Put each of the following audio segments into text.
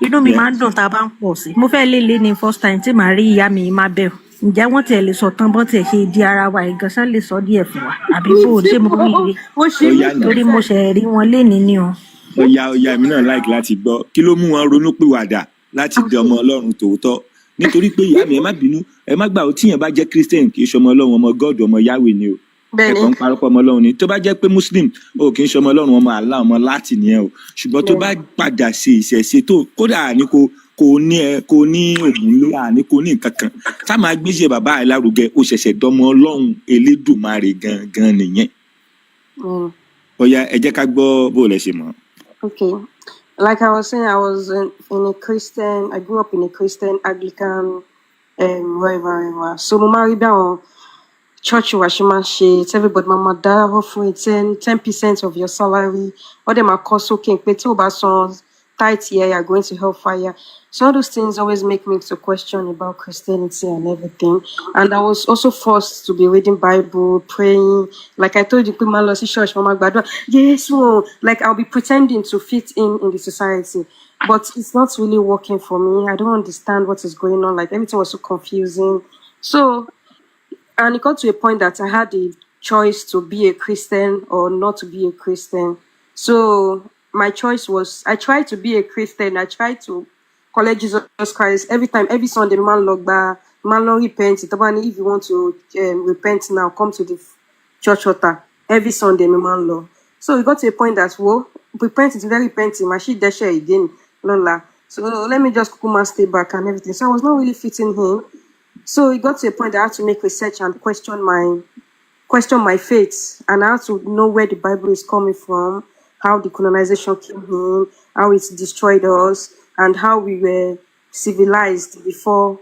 Inú mi máa ń dùn tá a bá ń pọ̀ sí. Mo fẹ́ lé lé ní first time tí màá rí ìyá mi má bẹ̀rù. Ǹjẹ́ wọ́n tiẹ̀ lè sọ tán bọ́n tiẹ̀ ṣe di ara wa ìgan ṣán lè sọ díẹ̀ fún wa? Àbí bó o ṣé mo rí ire? Mo ṣe Ó yá nà. Torí mo ṣẹ̀ rí wọn lénìí ni o. Ó yá, ó yá, èmi náà like láti gbọ́ kí ló mú wọn ronú pìwàdà láti di ọmọ Ọlọ́run tòótọ́, nítorí pé ìyá mi, ẹ má bínú, ẹ má gbà ó, tíyẹn bá jẹ́ Christian, kì í ṣọmọ Ọlọ́run, ọmọ God, ọmọ Yahweh ni o. Ẹ kàn ń parọ́ pé ọmọ Ọlọ́run ni. Tó bá jẹ́ pé Muslim o, kì í ṣọmọ Ọlọ́run, ọmọ Allah, ọmọ láti nìyẹn o. Ṣùgbọ́n tó bá padà ṣe ìṣẹ̀ṣe, tó kódà ní kò ní ẹ kò ní ògùn lé àní kò ní nǹkan kan tá máa gbéṣẹ́ bàbá ẹ lárugẹ, ó ṣẹ̀ṣẹ̀ dọmọ Ọlọ́run Elédùmarè gangan nìyẹn. Ó yá, ẹ jẹ́ ká gbọ́ bó lẹ ṣe mọ̀. Okay. Like I was saying, I was in a Christian, I grew up in a Christian, Anglican, wherever, wherever. So mo máa ń rí bí àwọn church wa ṣe máa ń ṣe, tí everybody máa máa dáwọ́ fún 10% of your salary. Wọ́n dẹ̀ máa kọ sókè pé tí o bá san tithe here, you are going to hellfire. So all those things always make me to question about Christianity and everything. And I was also forced to be reading Bible, praying. Like I told you, pé máa lọ sí church, mo máa gbàdúrà. Yes, oh, like I'll be pretending to fit in the society. But it's not really working for me. I don't understand what is going on. Like, everything was so confusing. So, and it got to a point that I had the choice to be a Christian or not to be a Christian. So my choice was, I tried to be a Christian. I tried to collect Jesus Christ every time, every Sunday. Man lọ gba, man lọ repent. Tó bá ní, if you want to repent now, come to the church altar. Every Sunday, mo máa ń lọ. So it got to a point that, well, repent is very repenting. Màá ṣì dẹ́ṣẹ̀ again lọ́la. So let me just kúkú stay back and everything. So I was not really fitting in. So it got to a point that I had to make research and question my faith, and I had to know where the Bible is coming from, how the colonization came in, how it destroyed us, and how we were civilized before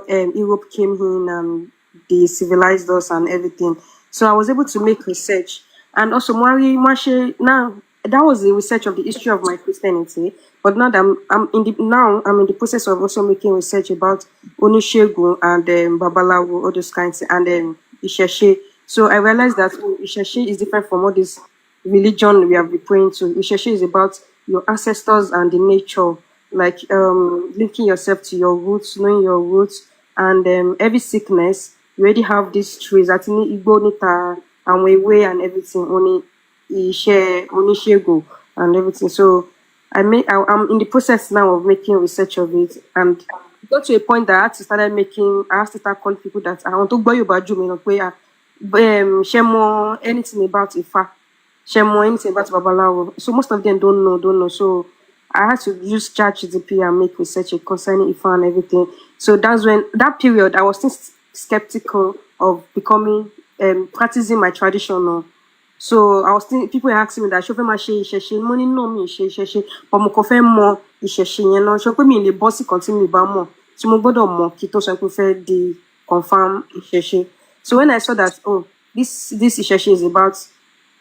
Europe came in and they civilized us and everything. So I was able to make research, and also Mwari Mwashe. Now that was the research of the history of my Christianity. But now that I'm in the now I'm in the process of also making research about Oníṣègùn and Babalawo, all those kinds, and Ìṣẹ̀ṣe. So I realized that, oh, Ìṣẹ̀ṣe is different from all this religion we have been praying to. Ìṣẹ̀ṣe is about your ancestors and the nature, like linking yourself to your roots, knowing your roots, and every sickness, you already have these trees àti ní igbó níta àwọn ewé and everything, ó ní iṣẹ́ oníṣègùn and everything. So I'm in the process now of making research of it, and it got to a point that I had to start calling people that àwọn tó gbọ́ Yorùbá jù mí lọ pé, ah, ṣé mọ anything about Ifá? Ṣé mọ anything about Babalawo? So most of them don't know. So I had to use ChatGPT and make research concerning Ifa and everything. So that's when that period I was still skeptical of becoming practicing my traditional. So I was thinking, people were asking me that, ṣé o fẹ́ máa ṣe ìṣẹ̀ṣe? Mo ní no, mi ì ṣe ìṣẹ̀ṣe, but mo kàn fẹ́ mọ ìṣẹ̀ṣe yẹn náà. Ṣé pé mi ì lè bọ́ sí kan tí mi ì bá mọ̀, tí mo gbọ́dọ̀ mọ̀ kí tó sọ pé fẹ́ di confirm ìṣẹ̀ṣe. So when I saw that, oh, this ìṣẹ̀ṣe is about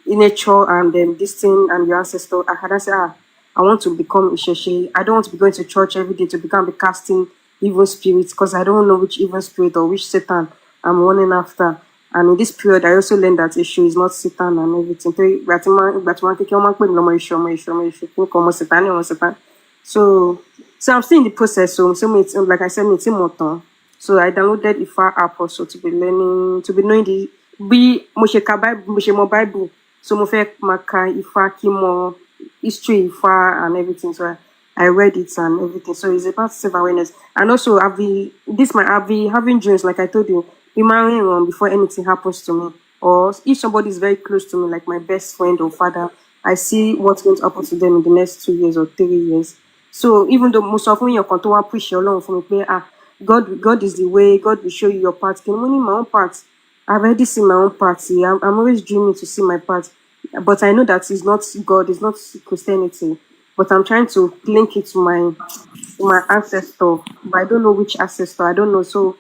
nature and this thing and your ancestor, I had to say, ah, I want to become ìṣẹ̀ṣe. I don't want to be going to church every day to become be casting evil spirits, because I don't know which evil spirit or which Satan I'm running after. And in this period, I also learned that Èṣù is not Satan and everything. Torí ìgbà tí wọ́n kékeré, wọ́n máa ń pè mí lọ́mọ Èṣù, ọmọ Èṣù, ọmọ Èṣù, kí n kọ́ ọmọ Satan, ọmọ Satan. So I'm still in the process. So me, like I said, mi tí mo tán. So I downloaded Ifa app also to be learning, to be knowing the bí mo ṣe ka Bible, mo ṣe mọ Bible. So mo fẹ́ máa ka Ifá kí n mọ history Ifá and everything. So I read it and everything. So it's about self awareness. And also I've been having dreams, like I told you. In my room before anything happens to me. Or if somebody is very close to me, like my best friend or father, I see what's going to happen to them in the next 2 years or 3 years. So even though mo sọ fún èèyàn kan tó wá preach Ọlọ́run fún mi pé, ah, God is the way, God will show you your path. Kí ni mo ní my own path? I've already seen my own path. I'm always dreaming to see my path. But I know that it's not God, it's not Christianity. But I'm trying to link it to my ancestor. But I don't know which ancestor. I don't know. So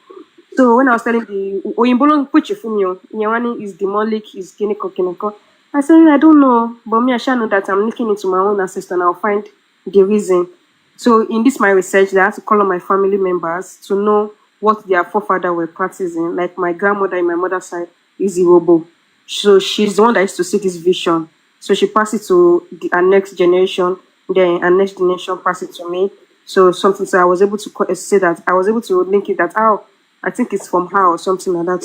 when I was telling the òyìnbó ló ń preach fún mi o, ìyẹn wá ní is demonic, is kíníkan kíníkan. I said, I don't know, but me, I sha know that I'm linking it to my own ancestor and I'll find the reason. So in this my research, I had to call on my family members to know what their forefather were practicing. Like my grandmother in my mother's side is Irobo. So she's the one that used to see this vision. So she passed it to her next generation. Then and next generation passed it to me. So something, so I was able to say that I was able to link it that, oh, I think it's from her or something like that.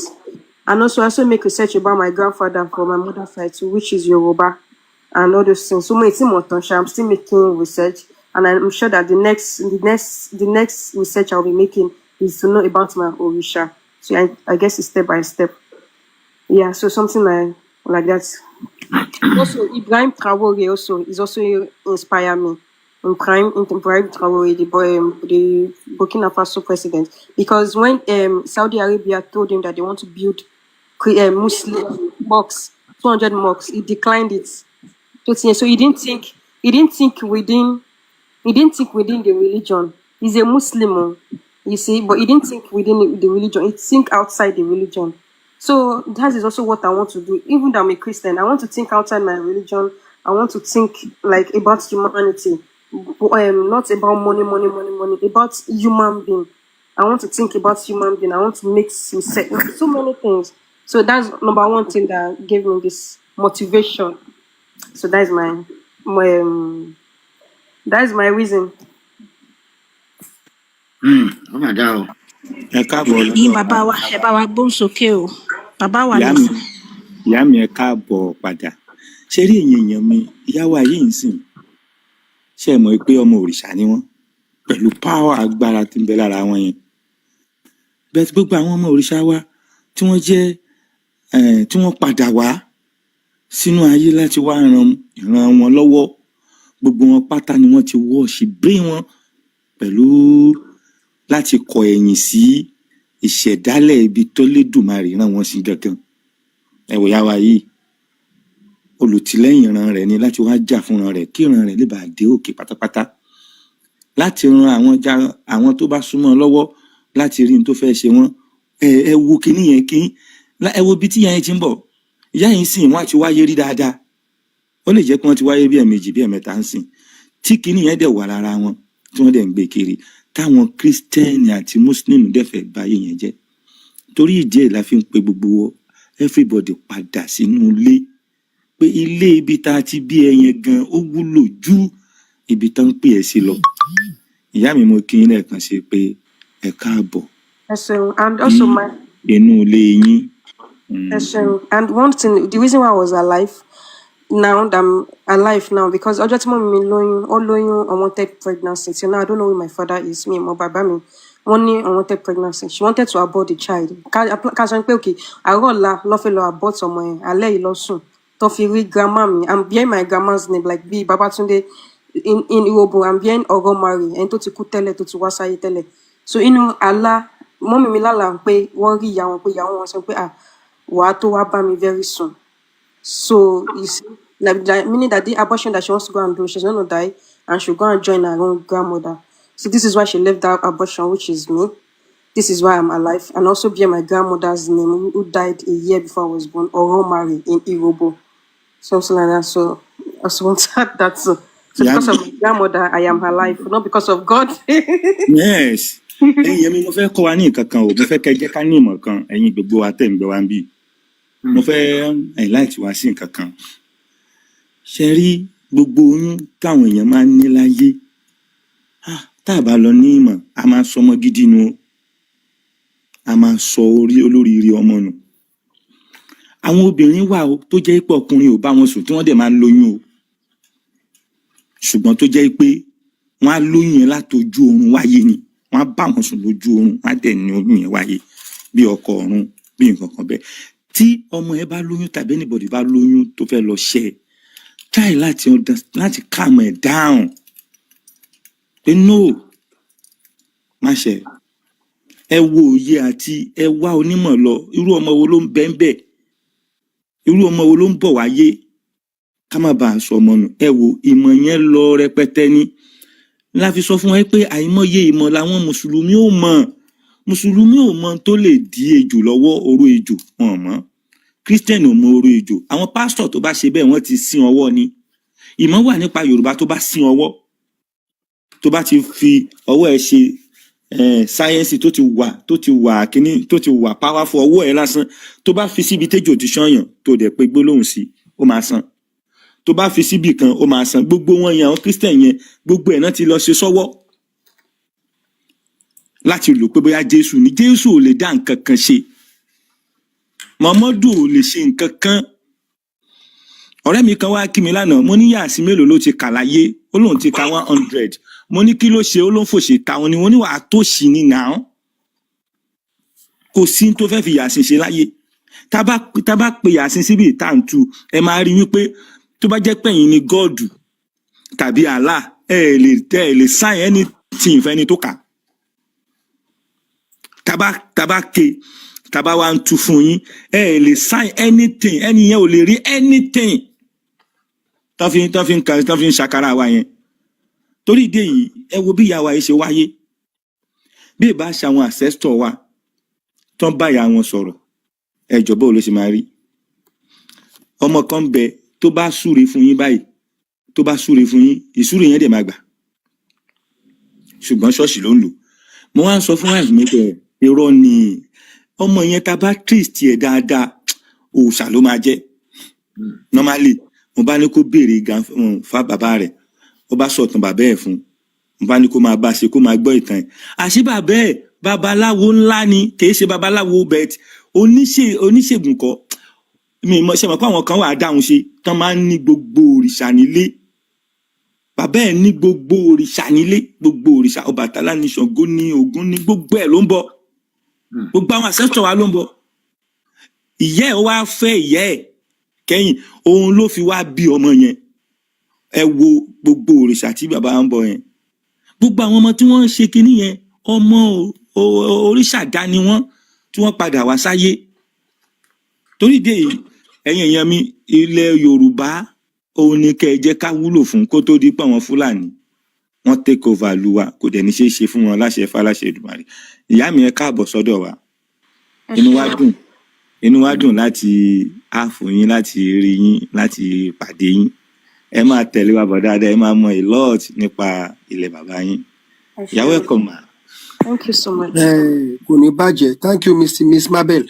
And also I also make research about my grandfather from my mother's side too, which is Yoruba and all those things. So many things, I'm still making research, and I'm sure that the next research I'll be making is to know about my Orisha. So I guess it's step by step. Yeah, so something like that. Also, Ibrahim Traore also is also inspire me. Ibrahim Traore, the boy, the Burkina Faso president, because when Saudi Arabia told him that they want to build Muslim mosques, 200 mosques, he declined it. So he didn't think within the religion. He's a Muslim, oh, you see, but he didn't think within the religion. He think outside the religion. So that is also what I want to do. Even though I'm a Christian, I want to think outside my religion. I want to think like about humanity, not about money, money, money, money. About human being. I want to think about human being. I want to make research, so many things. So that's number one thing that gave me this motivation. So that is my reason. Ó mà dá o. Ẹ káàbọ̀ Ẹ̀yin lọ́dọ̀ bàbá wa, ẹ bá wa gbóhùn sókè o. Bàbá wa ìyá mi. Nìsín. Ìyá mi, ẹ káàbọ̀ padà. Ṣé rí èyàn èèyàn mi, ìyá wa yìí ń sìn, ṣe é mọ̀ pé ọmọ òrìṣà ni wọ́n pẹ̀lú power, agbára tí ń bẹ lára wọn yẹn? Bẹ́ẹ̀ tí gbogbo àwọn ọmọ òrìṣà wa tí wọ́n jẹ́ tí wọ́n padà wá sínú ayé láti wá ran ìran wọn lọ́wọ́, gbogbo wọn pátá ni wọ́n ti wash brain wọn pẹ̀lú láti kọ ẹ̀yìn sí ìṣẹ̀dálẹ̀ ibi tó lédùmarè rán wọn sí gangan. Ẹ wò ìyá wa yìí, olùtìlẹ́yìn ìran rẹ̀ ni láti wá jà fún ìran rẹ̀ kí ìran rẹ̀ lè bàa dé òkè pátápátá, láti ran àwọn ja àwọn tó bá súnmọ́ lọ́wọ́ láti rí n tó fẹ́ ṣe wọ́n. Ẹ wo kinní yẹn, kí ẹ wo ibi tí ìyá yẹn ti ń bọ̀. Ìyá yẹn sìn, wọ́n á ti wáyé rí dáadáa. Ó lè jẹ́ pé wọ́n ti wáyé bí ẹ̀ẹ̀mejì, bí ẹ̀ẹ̀mẹ́ta ń sìn, tí kinní yẹn dẹ̀ wà lára wọn, tí wọ́n dẹ̀ ń gbé kiri, táwọn Christian àti Muslim dẹ̀ fẹ́ báyé yẹn jẹ́. Torí ìdí ẹ̀ la fi ń pe gbogbo everybody padà sínú ilé, pé ilé ibi tá a ti bí ẹ yẹn gan, ó wúlò ju ibi tán ń pè ẹ́ sí lọ. Ìyá mi, mo kí yín lẹ́ẹ̀kan sí pé ẹ káàbọ̀ Ẹ ṣeun. And sí also my inú ilé yín. Ẹ ṣeun. And one thing, the reason why I was alive now that I'm alive now, because ọjọ́ tí mummy mi lóyún, ó lóyún unwanted pregnancy. Till now, I don't know who my father is. Mi ò mọ bàbá mi. Wọ́n ní unwanted pregnancy. She wanted to abort the child. Ká sọ pé okay, àárọ̀ ọ̀la ló fẹ́ lọ abort ọmọ yẹn, alẹ́ yìí ló sùn. Tó fi rí grandma mi. I'm bearing my grandma's name, like bí Babatunde in Iwobo, I'm bearing Oromari, ẹni tó ti kú tẹ́lẹ̀, tó ti wá sáyé tẹ́lẹ̀. So inú àlá, mummy mi lálàá pé wọ́n rí ìyá wọn, pé ìyá wọn sọ pé, "Ah, wàá tó wá bá mi very soon." So you see, like, meaning that the abortion that she wants to go and do, she's gonna die and she'll go and join her own grandmother. So this is why she left that abortion, which is me. This is why I'm alive. And also bear my grandmother's name, who died a year before I was born, Oromari in Irobo. Something like that. So I also want to add that too. So Ìyá because mi. of my grandmother, I am alive, not because of God. Yes, ẹ̀yin yẹn mi, mo fẹ́ kọ́ wa ní nǹkan kan o. Mo fẹ́ kẹ́ jẹ́ ká ní ìmọ̀ kan. Ẹ̀yin gbogbo wa tẹ̀ ń gbọ́ wa ń bí, mo fẹ́ enlight wa sí nǹkan kan. Ṣe rí gbogbo oyún táwọn èèyàn máa ń ní láyé, ah, tá a bá lọ ní ìmọ̀, a máa sọmọ gidi nu o, a máa sọ orí olóríire ọmọ nù. Àwọn obìnrin wà o tó jẹ́ pé ọkùnrin ò bá wọn sùn, tí wọ́n dẹ̀ máa ń lóyún o, ṣùgbọ́n tó jẹ́ pé wọ́n á lóyún yẹn látojú oorun wáyé ni. Wọ́n á bá wọn sùn lójú oorun, wọ́n á dẹ̀ ní oyún yẹn wáyé bí ọkọ ọ̀run, bí nǹkan kan bẹ́ẹ̀. Tí ọmọ yẹn bá lóyún tàbí anybody bá lóyún tó fẹ́ lọ ṣẹ́ ẹ, try láti calm ẹ̀ down pé no, má ṣe. Ẹ wo òye àti ẹ wá onímọ̀ lọ. Irú ọmọ wo ló ń bẹ ń bẹ̀? Irú ọmọ wo ló ń bọ̀ wáyé? Ká má bàa sọ ọmọ nù. Ẹ wo ìmọ̀ yẹn lọ rẹpẹtẹ ni la fi sọ fún wa pé àìmọye ìmọ̀ làwọn mùsùlùmí ò mọ̀. Mùsùlùmí ò mọ tó lè dí ejò lọ́wọ́, oró ejò wọn ò mọ̀. Christian ò mọ oró ejò. Àwọn pásítọ̀ tó bá ṣe bẹ́ẹ̀, wọ́n ti sín ọwọ́ ni. Ìmọ̀ wà nípa Yorùbá. Tó bá sín ọwọ́, tó bá ti fi ọwọ́ ẹ ṣe sáyẹ́nsì tó ti wà kíní, tó ti wà powerful, ọwọ́ ẹ lásán tó bá fi síbi téjò ti ṣàyàn, tó dẹ̀ pé gbólóhùn sí, ó máa san. Tó Tó bá fi síbì kan, ó máa san. Gbogbo wọn yẹn, àwọn Christian yẹn, gbogbo ẹ̀ náà ti lọ ṣe sọ́wọ́ láti lò pé bóyá Jésù ni. Jésù ò lè dá nǹkan kan ṣe, Muhammadu ò lè ṣe nǹkan kan. Ọ̀rẹ́ mi kan wá kí mi lánàá. Mo ní yàásí mélòó ló ti kà láyé? Ó lóun ti ka 100. Mo ní kí ló ṣe? Ó ló ń fòṣè táwọn ni. Mo ní wàá tó ṣì ní nàá, kò sí tó fẹ́ fi yàásín ṣe láyé. Tá bá pe yàásín síbi tá à ń tu, ẹ máa rí wípé tó bá jẹ́ pẹ̀yìn ni God tàbí Allah, ẹ lè sign anything fẹ́ni tó kà. Tá bá ke, tá bá wá ń tu fún yín, ẹ lè sign anything, ẹni yẹn ò lè rí anything tán fi ń kan, tán fi ń ṣàkárà wa yẹn. Torí ìdí èyí, ẹ wo bí ìyá wa yìí ṣe wáyé. Bí ìbá ṣe àwọn ancestor wa tán bá ìyá wọn sọ̀rọ̀, ẹ jọ̀ọ́, báwo ló ṣe máa rí? Ọmọ kan bẹ tó bá súre fún yín báyìí, tó bá súre fún yín, ìsúre yẹn dẹ̀ máa gbà, ṣùgbọ́n ṣọ́ọ̀ṣì ló ń lò. Mo wá ń sọ fún wife mi pé irọ́ ni ọmọ yẹn, tá a bá trace ẹ̀ dáadáa, òòṣà ló máa jẹ́. Normally, mo bá ní kó béèrè gan fa bàbá rẹ̀, ó bá sọ̀tàn bàbá ẹ̀ fún un. Mo bá ní kó máa bá a ṣe, kó máa gbọ́ ìtàn ẹ̀. Àṣé bàbá ẹ̀ babaláwo ńlá ni. Kì í ṣe babaláwo, but oníṣègùn kọ́. Mi mọ̀ ṣe mọ̀ pé àwọn kan wà á dáhùn ṣe tán máa ń ní gbogbo òrìṣà nílé. Bàbá ẹ̀ ní gbogbo òrìṣà nílé, gbogbo òrìṣà, Ọbàtálá ní, Ṣàngó ní, Ògún ní, gbogbo ẹ̀ ló ń bọ. Gbogbo àwọn ancestor wa ló ń bọ. Ìyá ẹ̀ wá fẹ́ ìyá ẹ̀ kẹ́yìn, òun ló fi wá bí ọmọ yẹn. Ẹ wo gbogbo òrìṣà tí bàbá ń bọ yẹn, gbogbo àwọn ọmọ tí wọ́n ń ṣe kinní yẹn, ọmọ oríṣà dá ni wọ́n tí wọ́n padà wá sáyé. Torí ìdí èyí, ẹ̀yin èèyàn mi, ilẹ̀ Yorùbá òun ni kẹ́ ẹ jẹ́ ká wúlò fún kó tó di pé àwọn Fúlàní wọ́n take over lu wa. Kò dẹ̀ ní ṣeé ṣe fún wọn láṣẹ fáláṣẹ Èdùmàrè. Ìyá mi, ẹ káàbọ̀ sọ́dọ̀ wa. Ẹ Inú wa ṣeun. dùn, inú wa dùn láti áàfù yín, láti rí yín, láti pàdé yín. Ẹ máa tẹ̀lé wa bọ̀ dáadáa, ẹ máa mọ a lot nípa ilẹ̀ bàbá yín. Ẹ Ìyàwó ṣeun. ẹ̀kọ́ mà. Thank you so much. Kò ní bàjẹ́. Thank you, Miss Mabel.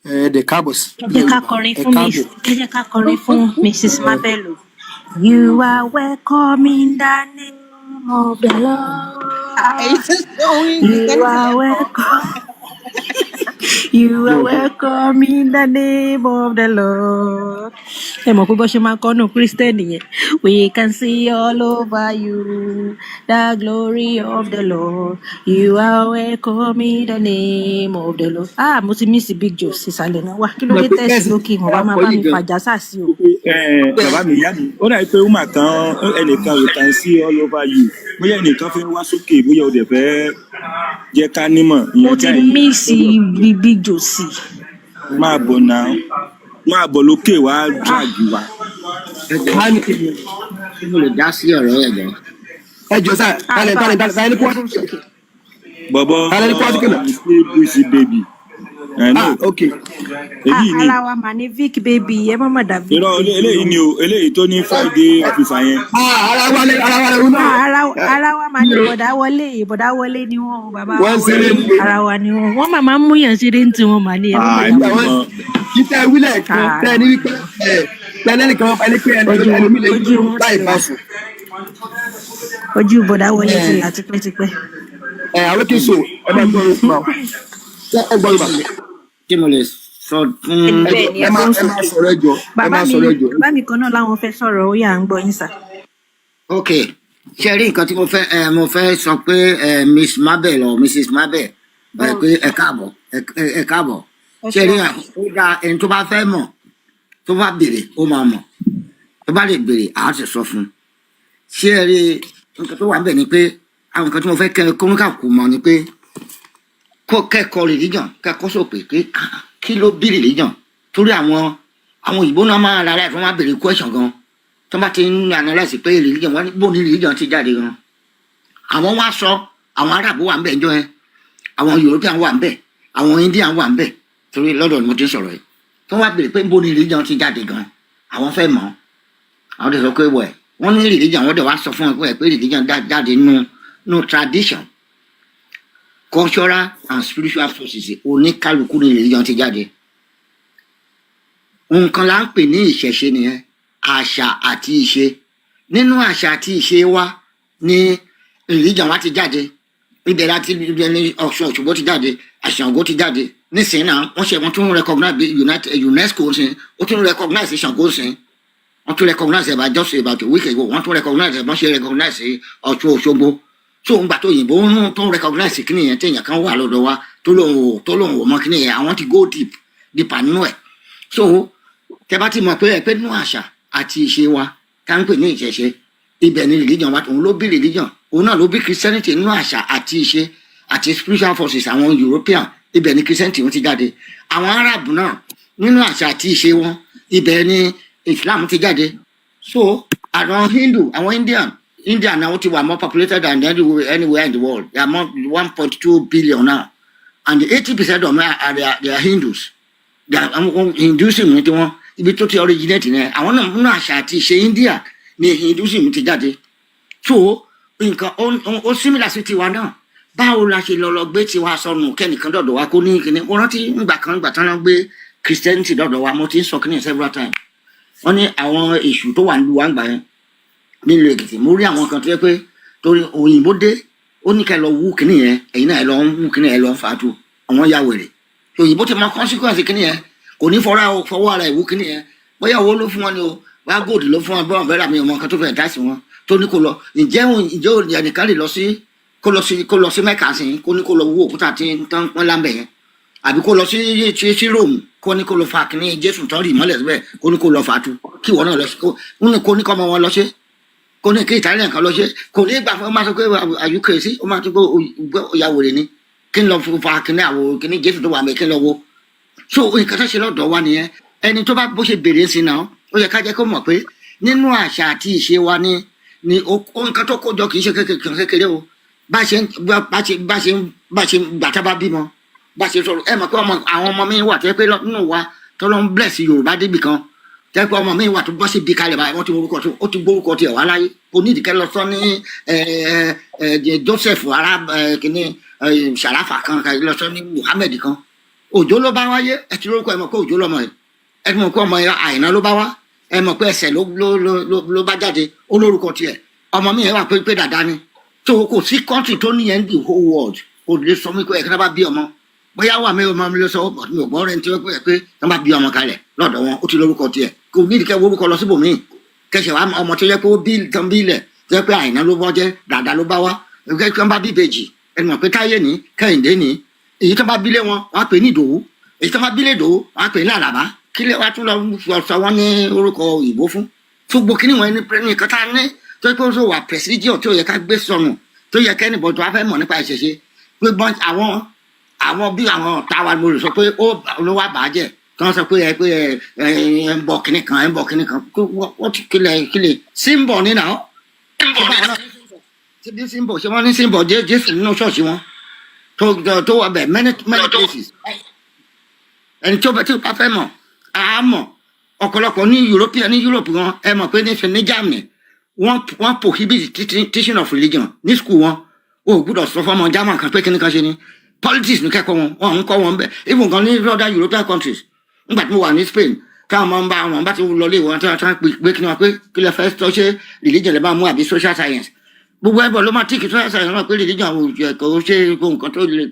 Ẹ dẹ̀ káàbọ̀ sí Ẹ jẹ́ ká Yorùbá. kọrin Ẹ fún Miss káàbọ̀. Ẹ jẹ́ ká kọrin fún Mrs Mabel o. You are welcome in the name of the Lord. Èyí tí orin You Kristẹni are tilẹ̀ kọ́. welcome. You are welcome in the name of the Lord. Ẹ mọ̀ pé bó ṣe máa ń kọ́ nù Christian yẹn. We can see all over you the glory of the Lord. You are welcome in the name of the Lord. Ah, mo ti miss Big Joe sísàlẹ̀ náà wá. Kí ló Mọ̀ dé pé tẹ̀sí bẹ́ẹ̀ sì lókè wọn wá máa akọ bá yìí mi gan. fàjà sàsí o. Ẹ bàbá mi, ìyá mi, ó dàbí pé woman kan, ẹnìkan, "We can see all over you." Bóyá ẹnìkan fẹ́ wá sókè, bóyá o dẹ̀ fẹ́ jẹ́ ká nímọ̀ Mo ìyẹn ti guy. miss Big Joe sí. Máa bọ̀ náà, máa bọ̀ lókè wá drag wa. Ẹ jọ, Ká ní ṣé mo lè dá sí ọ̀rọ̀ yẹn jọ? Ẹ jọ sáà. Ah, ẹ tálẹ̀ bá wa tálẹ̀ dá sí, tálẹ̀ ní kó ẹ wá gbóhùn sókè? sókè. Bọ̀bọ̀. Tálẹ̀ ní kó wá sókè náà? Ṣé Bùsì baby ẹ no. Ah, ok. Ah, Èyí ni. ara wa mà ní Vic baby, ẹ má mà dá Vic Irọ́, baby eléyìí lóhùn. ni o, eléyìí tó ní Friday officer yẹn. Ah, ara wa lẹ wọn Ah, náà. ara wa mà ní bọ̀dá wọlé, bọ̀dá wọlé ni wọ́n o, bàbá wa Wọ́n ń ṣeré wọlé, ní ara wa ni wọ́n. Wọ́n mà máa ń múyàn ṣeré ní tiwọn mà ní, ẹ má mà Ah, dá èmi wọn ò wọ́n mọ. títẹ wílẹ̀ kan Ah, tẹ́ ẹ ní wípé ẹ tẹ́lẹ̀ nìkan ẹni pé ojú wọn ẹlòmíì lè ojú wọn láì ti bá là, sùn. ojú bọ̀dá wọlé ti Ẹ là tipẹ́tipẹ́. ẹ àwọn kí n so ẹ máa gbọ́ yorùbá o. Ṣé ẹ gbọ́ yorùbá? Ṣé mo lè sọ fún Ẹ jọ, Bẹ́ẹ̀ ni, ẹ ẹ máa gbóhùn ẹ máa sókè. sọ̀rọ̀, ẹ jọ, ẹ Bàbá máa mi, sọ̀rọ̀, ẹ jọ. bàbá mi kan náà láwọn fẹ́ sọ̀rọ̀, ó yà ń gbọ́ yín sà. Ok, ṣe rí nǹkan tí mo fẹ́ sọ pé Miss Mabel or Mrs Mabel, pé ẹ káàbọ̀, ẹ káàbọ̀. Ẹ Ṣe rí, ṣeun. ó dáa, ẹni tó bá fẹ́ mọ̀, tó bá béèrè, ó máa mọ̀. Tó bá lè béèrè, àá sì sọ fún un. Ṣé ẹ rí nǹkan tó wà níbẹ̀ ni pé àwọn nǹkan tí mo fẹ́ kẹ́ kó mọ̀ ni pé kó kẹ́kọ̀ọ́ religion, kẹ́kọ̀ọ́ sọ pé ah, kí ló bí religion? Torí àwọn òyìnbó náà máa analyse, wọ́n máa béèrè question gan. Tó bá ti ń analyse pé religion, wọ́n ní bó ní religion ti jáde gan. Àwọn wá sọ, àwọn Arab wà ń bẹ̀ ńjọ́ yẹn, àwọn European wà ń bẹ̀, àwọn Indian wà ń bẹ̀, torí lọ́dọ̀ ni mo ti ń sọ̀rọ̀ yìí. Tó wá béèrè pé bó ní religion ti jáde gan, àwọn fẹ́ mọ̀. Àwọn dẹ̀ sọ pé wẹ̀ wọ́n ní religion, wọ́n dẹ̀ wá sọ fún wọn pé religion jáde nù tradition, cultural and spiritual forces oníkálukú ní religion ti jáde. Nǹkan là ń pè ní ìṣẹ̀ṣe nìyẹn. Àṣà àti ìṣe, nínú àṣà àti ìṣe wa ní religion wa ti jáde. Ibẹ̀ láti, ibẹ̀ ní Ọ̀ṣun Òṣogbo ti jáde, Ṣàngó ti jáde. Nísìnyí náà, wọ́n ṣe, wọ́n tún recognize bí United UNESCO ṣe, ó tún recognize Ṣàngó ṣe, wọ́n tún recognize about just about a week ago. Wọ́n tún recognize, wọ́n ṣe recognize Ọ̀ṣun Òṣogbo. Tó ń gbà tó òyìnbó ń tó ń recognize kíni yẹn, téèyàn kan wà lọ́dọ̀ wa tó lóun ò mọ kíni yẹn, àwọn ti go deep deeper nínú ẹ̀. So tẹ bá ti mọ̀ pé ẹ pé nínú àṣà àti ìṣe wa tá ń pè ní ìṣẹ̀ṣe, ibẹ̀ ni religion wa, òun ló bí religion, òun náà ló bí Christianity. Nínú àṣà àti ìṣe àti spiritual forces àwọn European, ibẹ̀ ni Christianity wọn ti jáde. Àwọn Arab náà, nínú àṣà àti ìṣe wọn, ibẹ̀ ni Islam ti jáde. So àwọn Hindu, àwọn Indian, India now ti wà more populated than anywhere in the world. They are more 1.2 billion now, and 80% of them are they are Hindus. They are Hinduism ní tiwọn, ibi tó ti originate yẹn, àwọn náà, nínú àṣà àti ìṣe India ni Hinduism ti jáde. So nǹkan ó similar sí tiwa náà. Báwo la ṣe lọ gbé tiwa sọnù, kẹ́nìkan dọ̀dọ̀ wa kó ní kíní? Mo rántí ngbà kan, ngbà tán lọ gbé Christianity dọ̀dọ̀ wa, mo ti ń sọ kíní several times. Wọ́n ní àwọn èṣù tó wà nílùú wa ń gbà yẹn nílùú Èkìtì. Mo rí àwọn kan tó yẹ pé torí òyìnbó dé, ó ní ká lọ wú kíní yẹn, ẹ̀yin náà ẹ lọ ń wú kíní yẹn, lọ ń fà á tu, àwọn ya wèrè. Òyìnbó ti mọ consequence kíní yẹn, kò ní fọwọ́ ara ẹ̀ wú kíní yẹn. Bóyá owó ló fún wọn ni o, bóyá gold ló fún wọn, bóyá bẹ́ẹ̀ mi ò mọ nǹkan tó fẹ́ dá sí wọn tó ní kó lọ. Ǹjẹ́ ẹnìkan lè lọ sí kó lọ sí Mẹ́kà sí, kó ní kó lọ wú òkúta tí tán pọ́n lámbẹ̀ yẹn, àbí kó lọ sí Rome, kó ní kó lọ fa kíní Jésù tán rì mọ́lẹ̀ síbẹ̀, kó ní kó lọ fà á tu, kí ìwọ náà lọ sí, kó ní kó ọmọ wọn lọ ṣe, kó ní kí Italian kan lọ ṣe? Kò ní gbà fún ọ. Máa sọ pé, "Are you crazy?" Ó máa tún pé ó ya wèrè ni, kí n lọ fa kíní àwò kíní Jésù tó wà mí, kí n lọ wo. So nǹkan tó ṣe lọ́dọ̀ wa nìyẹn. Ẹni tó bá bó ṣe béèrè sí náà, ó yẹ ká jẹ́ kó mọ̀ pé nínú àṣà àti ìṣe wa ni nǹkan tó kó jọ kì í ṣe kékeré o. Bá ṣe gbà tá bá bímọ, bá ṣe sọ̀rọ̀, ẹ mọ̀ pé ọmọ, àwọn ọmọ mi wà tẹ́ pé nínú wa tó ló ń bless Yorùbá débì kan, tẹ́ pé ọmọ mi wà tó bọ́ sí bí kalẹ̀ báyìí, wọ́n ti orúkọ tó, ó ti gbórúkọ tiẹ̀ wá láyé. Kò ní ìdíkẹ́ lọ sọ ní ẹ ẹ Joseph ara ẹ kìíní ẹ Sàràfà kan kà lọ sọ ní Muhammed kan. Òjò ló bá wáyé, ẹ ti lórúkọ, ẹ mọ̀ pé Òjò lọmọ yìí, ẹ ti mọ̀ pé ọmọ yẹn Àìná ló bá wá, ẹ mọ̀ pé ẹsẹ̀ ló bá jáde, ó lórúkọ tiẹ̀. Ọmọ mi yẹn wà pé dàda ni tó. Kò sí country tó níyẹn the whole world. Kò lè sọ mí pé ẹ̀ka bá bí ọmọ, bóyá wà mí, ọmọ mi ló sọ, but mi ò gbọ́ rẹ̀ ní tí wọ́n pé wọ́n bá bí ọmọ kalẹ̀ lọ́dọ̀ wọn, ó ti lórúkọ tiẹ̀. Kò ní ìdíkẹ́ orúkọ lọ síbòmíì kẹsẹ̀ wa. Ọmọ tó yẹ pé ó bí tán bí ilẹ̀ tó yẹ pé Àìná ló bọ́ jẹ́, dàda ló bá wá. Kí wọ́n bá bí ìbejì, ẹni mọ̀ pé Táyé ní, Kẹ́hìndé ní. Èyí tó bá bílé wọn, wọ́n á pè ní Ìdòwú. Èyí tó bá bílé Ìdòwú, wọ́n á pè ní Àlàbá. Kí lè wá tún lọ sọ wọ́n ní orúkọ òyìnbó fún tó gbó kíní wọn ní ní nǹkan tá a ní tó yẹ pé ó wà prestigious, tó yẹ ká gbé sọnù, tó yẹ kẹ́nìbọ̀ tó wá fẹ́ mọ̀ nípa ìṣẹ̀ṣe pé bọ́n àwọn bí àwọn ọ̀tá wa, mo lè sọ pé ó ló wá bàjẹ́ tí wọ́n sọ pé ẹ ẹ ń bọ kíní kan, ẹ ń bọ kíní kan. Wọ́n ti kílẹ̀ symbol ní náà. Ṣé bí symbol, ṣé wọ́n ní symbol Jésù nínú ṣọ́ọ̀ṣì wọn tó wà bẹ̀ many many places? Ẹni tí ó bá fẹ́ mọ̀ á mọ̀. Ọ̀pọ̀lọpọ̀ ní European, ní Europe wọn, ẹ mọ̀ pé ní Germany, wọ́n prohibit teaching of religion ní school wọn. O ò gbúdọ̀ sọ fọmọ German kan pé kíní kan ṣe ni politics ní kẹ́kọ̀ọ́ wọn, wọn ń kọ́ wọn bẹ́ẹ̀. Even gan ní other European countries, nígbà tí mo wà ní Spain, táwọn máa ń bá wọn bá ti lọlé wọn, tí wọ́n pè kí ni wọn pé kí lè fẹ́ sọ, ṣé religion lè bá mú àbí social science? Gbogbo ẹbọ ló máa tíìkì social science náà pé religion àwọn òjò ẹ̀kọ́ ṣe nǹkan tó lè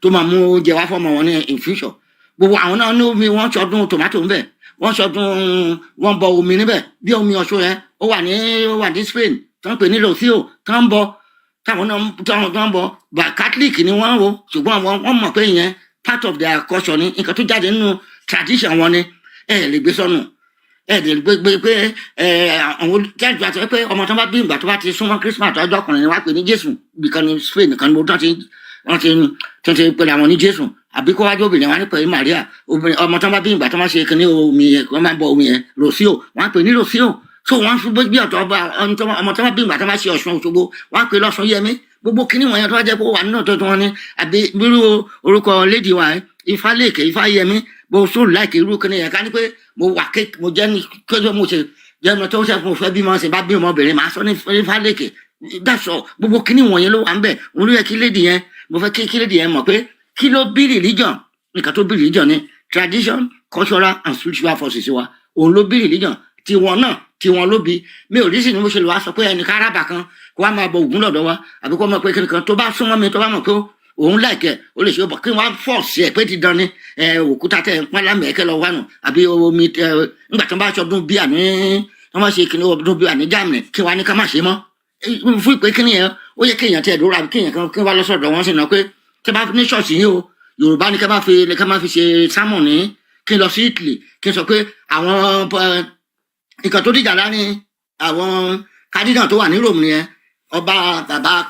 tó máa mú oúnjẹ wá fọmọ wọn ní in future. Gbogbo àwọn náà ní omi, wọ́n ṣọdún tomato ńbẹ, wọ́n ṣọdún, wọ́n bọ omi níbẹ̀, bí omi Ọ̀ṣun yẹn. Ó wà ní Spain tó ń pè ní Rocío, tó ń bọ, táwọn náà tó ń bọ bá. Catholic ni wọ́n wo, ṣùgbọ́n àwọn wọ́n mọ̀ pé ìyẹn part of their culture ni, nǹkan tó jáde nínú tradition wọn ni. Ẹ lè gbé sọnù, ẹ lè gbé pé ẹ àwọn jẹ́jú àti pé ọmọ tó bá bí ìgbà tó bá ti súnmọ́ Christmas, ọjọ́ ọkùnrin ni wọ́n á pè ní Jésù. Bìkan ní Spain nìkan ni mo tán ti wọ́n ti tó ti pè àwọn ní Jésù, àbí kó wájú obìnrin wọn á ní pè ní Maria. Obìnrin, ọmọ tó bá bí ìgbà tó bá ṣe kíní omi yẹn, wọ́n máa ń bọ omi yẹn, Rocío, wọ́n á pè ní Rocío. So wọ́n fi bí ọ̀tọ̀ ọba ọmọ tó bá bí ìgbà tó bá ṣe Ọ̀ṣun Òṣogbo, wọ́n á pè lọ́sùn Yẹmí. Gbogbo kíní wọ̀nyẹn tó bá jẹ́ pé ó wà nínú ọ̀tọ̀ tí wọ́n ní, àbí bírú orúkọ lady wa Ifá lèkè, Ifá Yẹmí, bó so láìkè irú kíní yẹn. Ká ní pé mo wà ké mo jẹ́ ní kéjọ́ mo ṣe jẹ́ mo tó ṣe mo fẹ́ bímọ ṣe bá bí ọmọbìnrin, màá sọ ní Ifá lèkè. That's all. Gbogbo kíní wọ̀nyẹn ló wà ń bẹ̀. Òun ló yẹ kí lady yẹn, mo fẹ́ kí lady yẹn mọ̀ pé kí ló bí religion. Nǹkan tó bí religion ni tradition, cultural and spiritual forces wa. Òun ló bí religion. Tiwọn náà, tiwọn ló bi. Mi ò rí sí ni mo ṣe lè wá sọ pé ẹnìkan arábà kan kó wá máa bọ Ògún lọ́dọ̀ wa, àbí kó máa pé kíni kan tó bá súnmọ́ mi, tó bá mọ̀ pé òun láìkẹ́, ó lè ṣe é bọ̀ kí wọ́n á force ẹ̀ pé ti dán ni ẹ òkúta tẹ̀ ń pọ́n lámì ẹ̀kẹ́ lọ wánu àbí omi ẹ. Nígbà tó ń bá ṣọdún bíà ní wọ́n máa ṣe kíni ọdún bíà ní Germany, kí wọ́n á ní ká má ṣe mọ́ fún ìpè kíni yẹn. Ó yẹ kéèyàn tiẹ̀ dúró àbí kéèyàn kan kí wọ́n lọ sọ̀dọ̀ wọn sí náà pé tí a bá ní ṣọ́ọ̀ṣì yìí o, Yorùbá ní ká má fi ṣe sermon ní kí n lọ sí Italy, kí n sọ pé àwọn nǹkan tó dìjà láàrin àwọn cardinal tó wà ní Rome nìyẹn. Ọba bàbá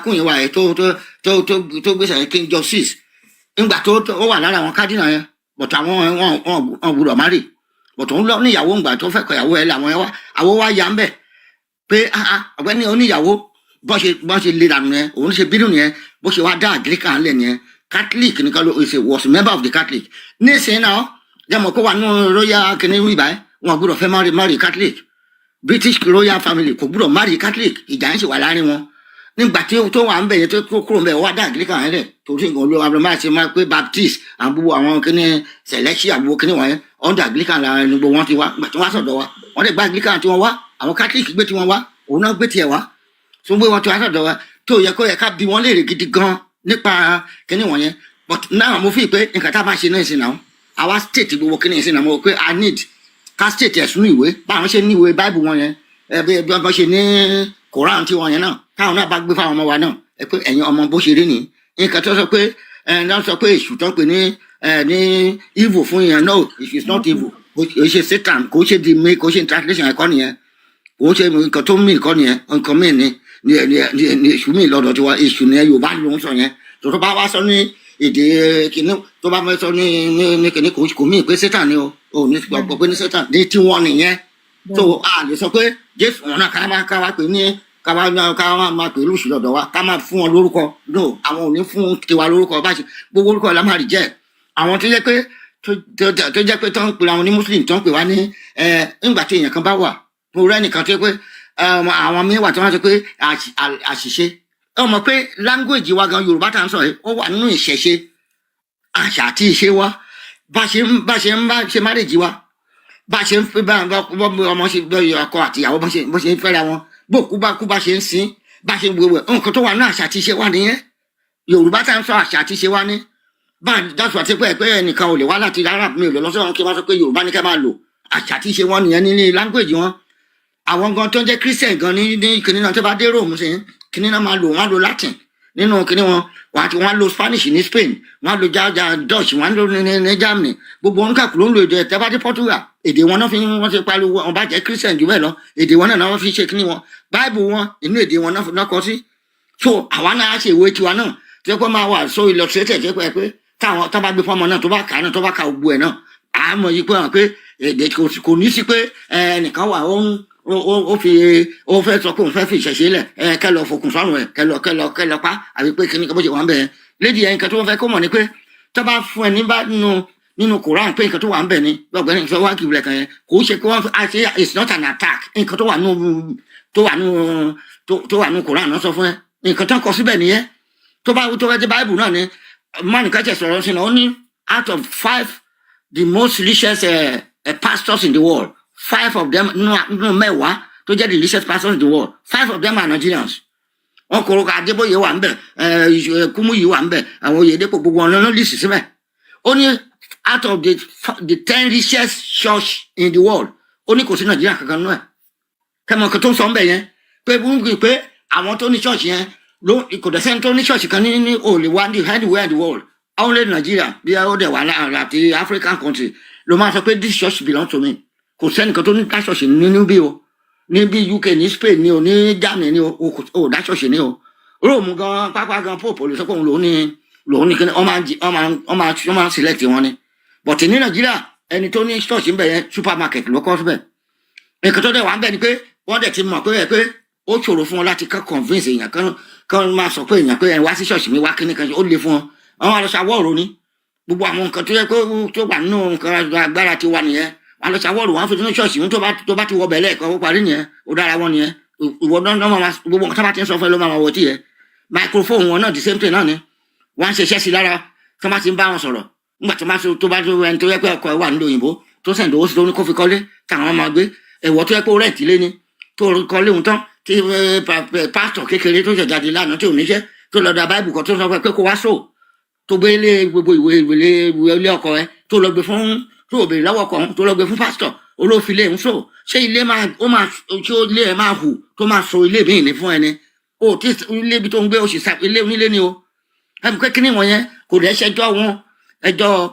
queen wa yẹn tó gbèsè King George VI, ńgbà tó ó wà lára àwọn cardinal yẹn, but àwọn wọn gbọ́dọ̀ má rì, but òun lọ níyàwó. Ńgbà tó fẹ́ kọ̀yàwó ẹ̀ làwọn yẹn wá, àwọn wá yà ń bẹ̀ pé ah ah, ọ̀gbẹ́ni oníyàwó. Bọ́n ṣe lé dànù yẹn, òun ṣe bínú yẹn, bó ṣe wá dá Anglican lẹ̀ yẹn. Catholic nìkan ló is a was member of the Catholic. Nísìnyí náà, jẹ́ mọ̀ kó wà nínú royal kìnìún ìbá ẹ̀, wọn gbọ́dọ̀ fẹ́ marry Catholic. British royal family kò gbọ́dọ̀ marry Catholic. Ìjà yẹn sì wà láàrin wọn. Nígbà tí tó wà ń bẹ̀ yẹn, tó kúrò ń bẹ̀, wá dá Anglican yẹn lẹ̀, torí nǹkan olówó abúlé máa ṣe máa pé Baptist, àwọn gbogbo àwọn kíní Celestial, gbogbo kíní wọ̀nyẹn, under Anglican la ẹni gbogbo wọn ti wá. Gbà tí wọ́n sọ̀dọ̀ wa, wọ́n lè gba Anglican tí wọ́n wá, àwọn Catholic gbé tí wọ́n wá, òun náà gbé tiẹ̀ wá tó gbé wọn tí wọ́n sọ̀dọ̀ wa, tó yẹ kó yẹ ká bi wọ́n léèrè gidi gan nípa kíní wọ̀nyẹn. But now mo fi pé nǹkan tá a máa ṣe náà sí náà, àwa state gbogbo kíní sí náà, mo rò pé I need ká state ẹ̀sùn ìwé báwọn ṣe ní ìwé Bible wọn yẹn, ẹ bí wọ́n ṣe ní Quran tí wọn yẹn náà, káwọn náà bá gbé fáwọn ọmọ wa náà, ẹ pé ẹ̀yin ọmọ, bó ṣe rí nìyí. Nǹkan tó sọ pé ẹ náà sọ pé èṣù tó ń pè ní ẹ ní evil fún yẹn, no, it is not evil. Kò ṣe Satan, kò ṣe the me, kò ṣe translation ẹ̀kọ́ nìyẹn, kò ṣe nǹkan tó mì kọ́ nìyẹn. Nǹkan mì ní èṣù mì lọ́dọ̀ tiwa. Èṣù ni Yorùbá ló ń sọ yẹn. Tó bá wá sọ ní èdè kìíní, tó bá fẹ́ sọ ní kìíní, kò mí pé Satan ni o. Ò ní gbọ́ pé ní Satan ní tiwọn nìyẹn. So a lè sọ pé Jésù wọn náà ká wá pè ní ká wá máa pè lóṣù lọ́dọ̀ wa, ká máa fún wọn lórúkọ. No, àwọn ò ní fún tiwa lórúkọ. Bá ṣe gbogbo orúkọ la máa rí jẹ́. Àwọn tó jẹ́ pé tó jẹ́ pé tó ń pè àwọn ní Muslim, tó ń pè wá ní ẹ, ńgbà tí èèyàn kan bá wà, mo rẹ́ nìkan tó jẹ́ pé àwọn míín wà tí wọ́n sọ pé àṣìṣe. Ẹ mọ̀ pé language wa gan, Yorùbá tá à ń sọ yìí, ó wà nínú ìṣẹ̀ṣe, àṣà àti ìṣe wa, bá ṣe ń bá ṣe marriage wa, bá ṣe ń fi bá ọmọ ṣe bá ọkọ àti ìyàwó bó ṣe ń fẹ́ra wọn, bó kú bá kú, bá ṣe ń sin, bá ṣe ń wéwẹ̀. Nǹkan tó wà nínú àṣà àti ìṣe wa nìyẹn. Yorùbá tá à ń sọ, àṣà àti ìṣe wa ní bá dáṣọ àti pé ẹnìkan ò lè wá láti Arab, mi ò lè lọ sọ́run kí wọ́n sọ pé Yorùbá ní ká máa lò. Àṣà àti ìṣe wọn nìyẹn ní language wọn. Àwọn gan tó ń jẹ́ Christian gan ní kinní náà, tó bá dé Rome sí, kinní náà máa lò, wọ́n á lo Latin nínú kinní wọn, wọ́n á ti wọ́n á lo Spanish ní Spain, wọ́n á lo jaja Dutch, wọ́n á lo ní Germany. Gbogbo wọn kàkú ló ń lo èdè. Tẹ́ bá dé Portugal, èdè wọn náà fi wọ́n ṣe pariwo. Wọn bá jẹ́ Christian jù bẹ́ẹ̀ lọ, èdè wọn náà wọ́n fi ṣe kinní wọn. Bible wọn, inú èdè wọn náà kọ sí. So àwa náà á ṣe ìwé tiwa náà tí wọ́n máa wà so illustrated pé táwọn tó bá gbé fọ́mọ náà, tó bá kà á náà, tó bá ka gbogbo ẹ̀ náà, àmọ́ yìí pé hàn pé èdè kò ní sí pé ẹnìkan wà ó ń ó fi ó fẹ́ sọ pé òun fẹ́ fi ìṣẹ̀ṣe lẹ̀, ẹ kẹ́ lọ fòkùn sọ́run ẹ̀, kẹ́ lọ pa, àbí pé kíní kan bó ṣe wà ń bẹ̀ yẹn. Lédi yẹn, nǹkan tó wọ́n fẹ́ kó mọ̀ ni pé tó bá fún ẹ ní bá nínú Quran pé nǹkan tó wà ń bẹ̀ ni ọ̀gbẹ́ni sọ wá kìbìlẹ̀ kan yẹn, kò ṣe pé wọ́n àṣe. It's not an attack. Nǹkan tó wà nínú Quran náà sọ fún ẹ, nǹkan tó ń kọ síbẹ̀ nìyẹn. Tó bá jẹ́ Bible náà ni man kan tẹ̀ sọ̀rọ̀ sí náà, ó ní out of five the most richest pastors in the world, five of them, nínú 10 tó jẹ́ the richest pastors in the world, five of them are Nigerians. Wọn kò rọkọ Adébóyè wà ńbẹ̀, Kúmúyì wà ńbẹ̀, àwọn Oyèdépò, gbogbo wọn lọ́nà list síbẹ̀. Ó ní out of the 10 richest church in the world, ó ní kò sí Nàìjíríà kankan nínú ẹ̀. Kẹmọ kan tó ń sọ ńbẹ̀ yẹn pé wúngì pé àwọn tó ní church yẹn ló kò dẹ̀ sẹ́ni tó ní church kan ní ò lè wá ní anywhere in the world, only Nigeria bí ó dẹ̀ wà láàrin àti African country ló máa sọ pé this church belong to me. Kò sẹ́nìkan tó ní dá church nínú bí o, ní bí UK, ní Spain ní o, ní Germany ní o, ò dá church ní o. Rome gan pápá gan, Pope lè sọ pé òun lòun ní kíni, wọ́n máa ń jí- wọ́n máa ń select wọn ni. But ní Nàìjíríà, ẹni tó ní church ń bẹ̀ yẹn, supermarket ló kọ́ síbẹ̀. Nǹkan tó dẹ̀ wà ń bẹ̀ ni pé wọ́n dẹ̀ ti mọ̀ pé ẹ pé ó ṣòro fún wọn láti kàn convince èèyàn kan kan máa sọ pé èèyàn pé ẹ wá sí ṣọ́ọ̀ṣì mi wá, kíní kan ó le fún wọn. Àwọn àlọ́ṣàwọ̀rò ni gbogbo àwọn nǹkan tó yẹ pé tó wà nínú nǹkan agbára ti wà nìyẹn. Wọn àlọ́ṣàwọ̀rò wọn fi sínú ṣọ́ọ̀ṣì tó bá ti wọ bẹ̀lẹ̀ kan, ó parí nìyẹn, ó dára wọn nìyẹn. Ìwọ náà máa gbogbo nǹkan tó bá ti ń sọ fún ẹ ló máa wọ tí yẹ. Microphone wọn náà, the same thing náà ni wọ́n á ṣe iṣẹ́ sí lára tó bá ti ń bá wọn sọ̀rọ̀. Nígbà tó bá tó ẹni tó yẹ pé ọkọ ẹ wà nílùú òyìnbó, Tó send owó sí, tó ní kó fi kọ́lé táwọn máa gbé ẹ̀wọ̀, tó yẹ pé ó rent ilé ni, tó kọ́lé òun tán, tí pásítọ̀ kékeré tó ṣẹ̀ jáde lánàá, tí ò níṣẹ́, tó lọ da báìbù kan, tó sọ pé kó wá sóò, tó gbé ilé, gbogbo ìwé, ìwé ilé ọkọ ẹ, tó lọ gbé fún, tó ò béèrè lọ́wọ́ ọkọ òun, tó lọ gbé fún pásítọ̀ olófin ilé ń sọ. Ṣé ilé máa, ó máa ṣé ilé ẹ máa hù tó máa so ilé míì ní fún ẹni o tí ilé ibi tó ń gbé o sì sa ilé onílé ni o? Ẹbí pé kíní wọn yẹn kò lè ṣẹjọ́ wọn, ẹjọ́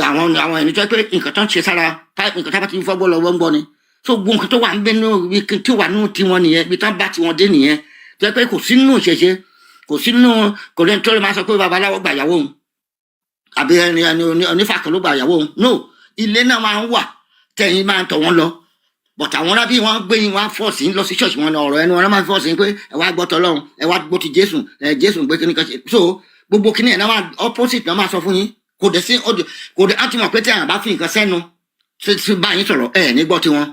àwọn ẹni tó yẹ pé nǹkan tó ń ṣe sára nǹkan tó bá ti fọ́ gbọ́ lọ́wọ́ ń gbọ́ ni. So gbogbo nǹkan tó wà ń bẹ nínú ibi tí ó wà nínú tiwọn nìyẹn, ibi tó ń bá tiwọn dé nìyẹn, tó yẹ pé kò sí nínú ìṣẹ̀ṣe, kò sí nínú, kò lẹ́ni tó lè máa sọ pé babaláwo gbà yàwó òun àbí ẹni onífà kan ló gbà yàwó òun. No, ilé náà máa ń wà tẹ̀yìn máa ń tọ̀ wọ́n lọ, but àwọn rábí wọn gbé yín, wọn force yín lọ sí church wọn ní ọ̀rọ̀ ẹnu wọn náà máa force yín pé ẹ wá gbọ́ tọlọ́run, ẹ wá gbọ́ ti Jésù, ẹ Jésù gbé kíní kan ṣe. So gbogbo kíní ẹ̀ náà máa opposite náà máa sọ fún yín. Kò dẹ̀ sí, kò dẹ̀ á ti mọ̀ pé tí àwọn bá fi nǹkan sẹ́nu ṣe bá yín sọ̀rọ̀, ẹ ní gbọ́ tiwọn.